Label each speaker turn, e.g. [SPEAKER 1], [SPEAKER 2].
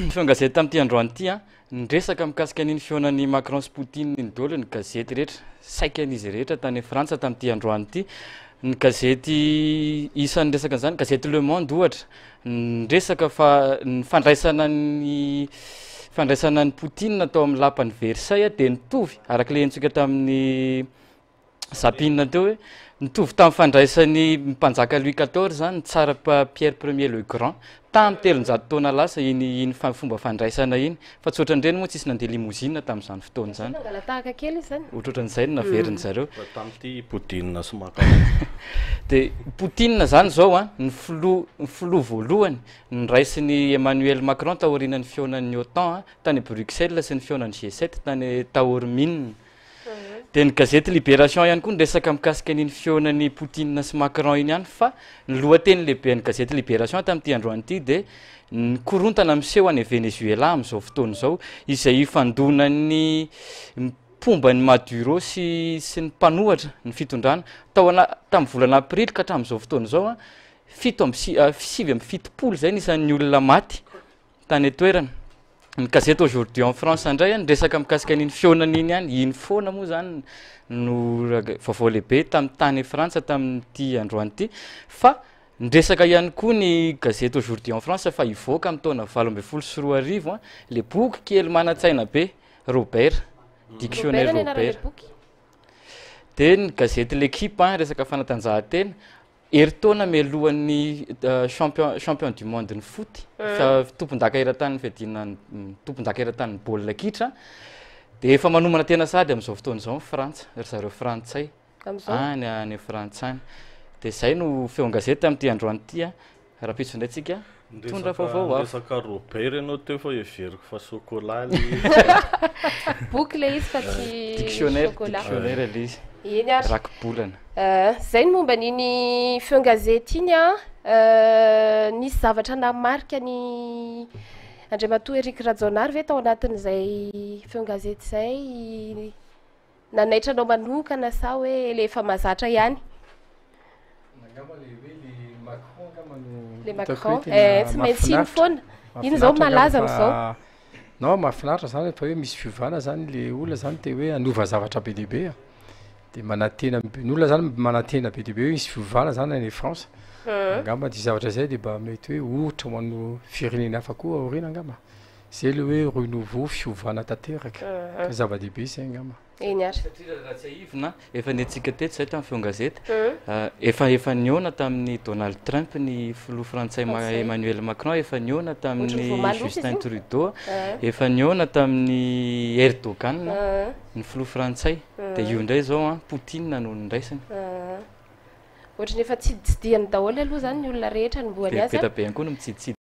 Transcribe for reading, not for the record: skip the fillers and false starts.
[SPEAKER 1] Ny feon-gazety tamin'ity androany ity an, niresaka mikasika an'iny fihaonan'i Macron sy Poutine iny daholo ny gazety rehetra, saika an'izy rehetra tany Frantsa tamin'ity androany ity. Ny gazety isan'ny niresaka an'izany, gazety Le Monde ohatra, niresaka fa ny fandraisana ny fandraisana an'i Poutine tao amin'ny lapan'i Versailles dia nitovy araka ilay henontsika tamin'ny Zapine teo hoe nitovy tamin'ny fandraisan'ny mpanjaka Louis quatorze ny tsara Pierre Premier le Grand tamin'ny 300 taona lasa iny iny fomba fandraisana iny fa tsy ohatran'ireny moa tsisy nandeha limousine tamin'izany fotoana izany.
[SPEAKER 2] Nangalatahaka kely izy zany.
[SPEAKER 1] Ohatrohatran'izay no naveriny zareo.
[SPEAKER 3] Fa tamin'ity Poutine sy Macron.
[SPEAKER 1] De Poutine zany zao an, ny filoha ny filoha voalohany noraisin'i Emmanuel Macron taorian'ny fihaonan'ny OTAN tany Bruxelles sy ny fihaonan'ny G7 tany Taormine. Dia ny gazety Libération ihany koa niresaka mikasika an'iny fihaonan'i Poutine sy Macron iny ihany fa ny lohateny lehiben'ny gazety Libération tamin'ity androany ity dia ny korontana miseho any Venezuela amin'izao fotoana izao izay ifandonan'ny mpomba an'i Maduro sy sy ny mpanohatra ny fitondrana tao ana tamin'ny volana aprily ka hatramin'izao fotoana izao fito amby si- 79 izay ny isan'ny olona maty tany an-toerana. Ny gazety Aujourd'hui en France indray niresaka mikasika an'iny fihaonana iny ihany, iny foana moa zany no vaovao lehibe tamin'ny tany Frantsa tamin'ity androany ity, fa niresaka ihany koa ny gazety Aujourd'hui en France fa hivoaka amin'ny taona 2018 le boky kely manan-tsaina be Robert, dictionnaire
[SPEAKER 2] Robert ny anaran'ilay
[SPEAKER 1] Robert.
[SPEAKER 2] boky.
[SPEAKER 1] Dia ny gazety L'Equipe resaka fanatanjahantena, Herintaona mialohan'ny champion champion du monde ny foot, tompondaka eran-tanin'ny fiadiana ny tompondaka eran-tanin'ny baolina kitra dia efa manomana tena sahady amin'izao fotoana izao ny Frantsa, ry zareo frantsay
[SPEAKER 2] Amin'izao?
[SPEAKER 1] any any Frantsa any. Dia izay no feon-gazety tamin'ity androany ity a. Rahampitso indray tsika mitondra vaovao hafa.
[SPEAKER 3] Niresaka Robert ianao teo fa heveriko fa chocolat ilay izy.
[SPEAKER 2] Boky ilay izy fa tsy
[SPEAKER 1] Dictionnaire,
[SPEAKER 2] chocolat.
[SPEAKER 1] dictionnaire ilay izy.
[SPEAKER 2] Eny ary.
[SPEAKER 1] Rakibolana.
[SPEAKER 2] Zay ny momba an'iny feon-gazety iny an. Nisy zavatra nahamarika ny Andriamatoa Eric Rajaonary ve tao anatin'izay feon-gazety izay nanaitra anao manokana sa hoe le efa mahazatra ihany?
[SPEAKER 4] Angamba le hoe le Macron angamba no
[SPEAKER 2] Le
[SPEAKER 4] hitako
[SPEAKER 2] Macron,
[SPEAKER 4] hoe tena
[SPEAKER 2] eh, tsy maintsy iny
[SPEAKER 4] mahafinaritra.
[SPEAKER 2] foana. Iny izao
[SPEAKER 4] Mahafinaritra angamba
[SPEAKER 2] malaza
[SPEAKER 4] fa
[SPEAKER 2] amin'izao.
[SPEAKER 4] Non, mahafinaritra zany fa hoe misy fiovana zany le olona zany te hoe hanova zavatra be dia be a. De manantena, ny olona zany manantena be dia be hoe hisy fiovana zany any France. Angamba ty zavatra zay de mba mety hoe ohatra ho an'ny firenena hafa koa aoriana angamba. Zay le hoe renouveau, fiovana tanteraka. Ka zava-dehibe zay angamba.
[SPEAKER 2] Eny ary.
[SPEAKER 1] Satria raha tsiahivina, efa nentintsika teto izay tamin'ny feon-gazety, efa efa nihaona tamin'i Donald Trump ny filoha frantsay Emmanuel Macron, efa nihaona tamin'i Justin Trudeau, efa nihaona tamin'i Erdogan ny filoha frantsay, dia io indray izao an, Poutine no nondraisiny.
[SPEAKER 2] Ohatran'ny efa tsiditsidihany daholo aloha izany ny olona rehetra nibohany
[SPEAKER 1] Dia
[SPEAKER 2] azy
[SPEAKER 1] be
[SPEAKER 2] an.
[SPEAKER 1] dia be ihany koa no mitsiditsidika.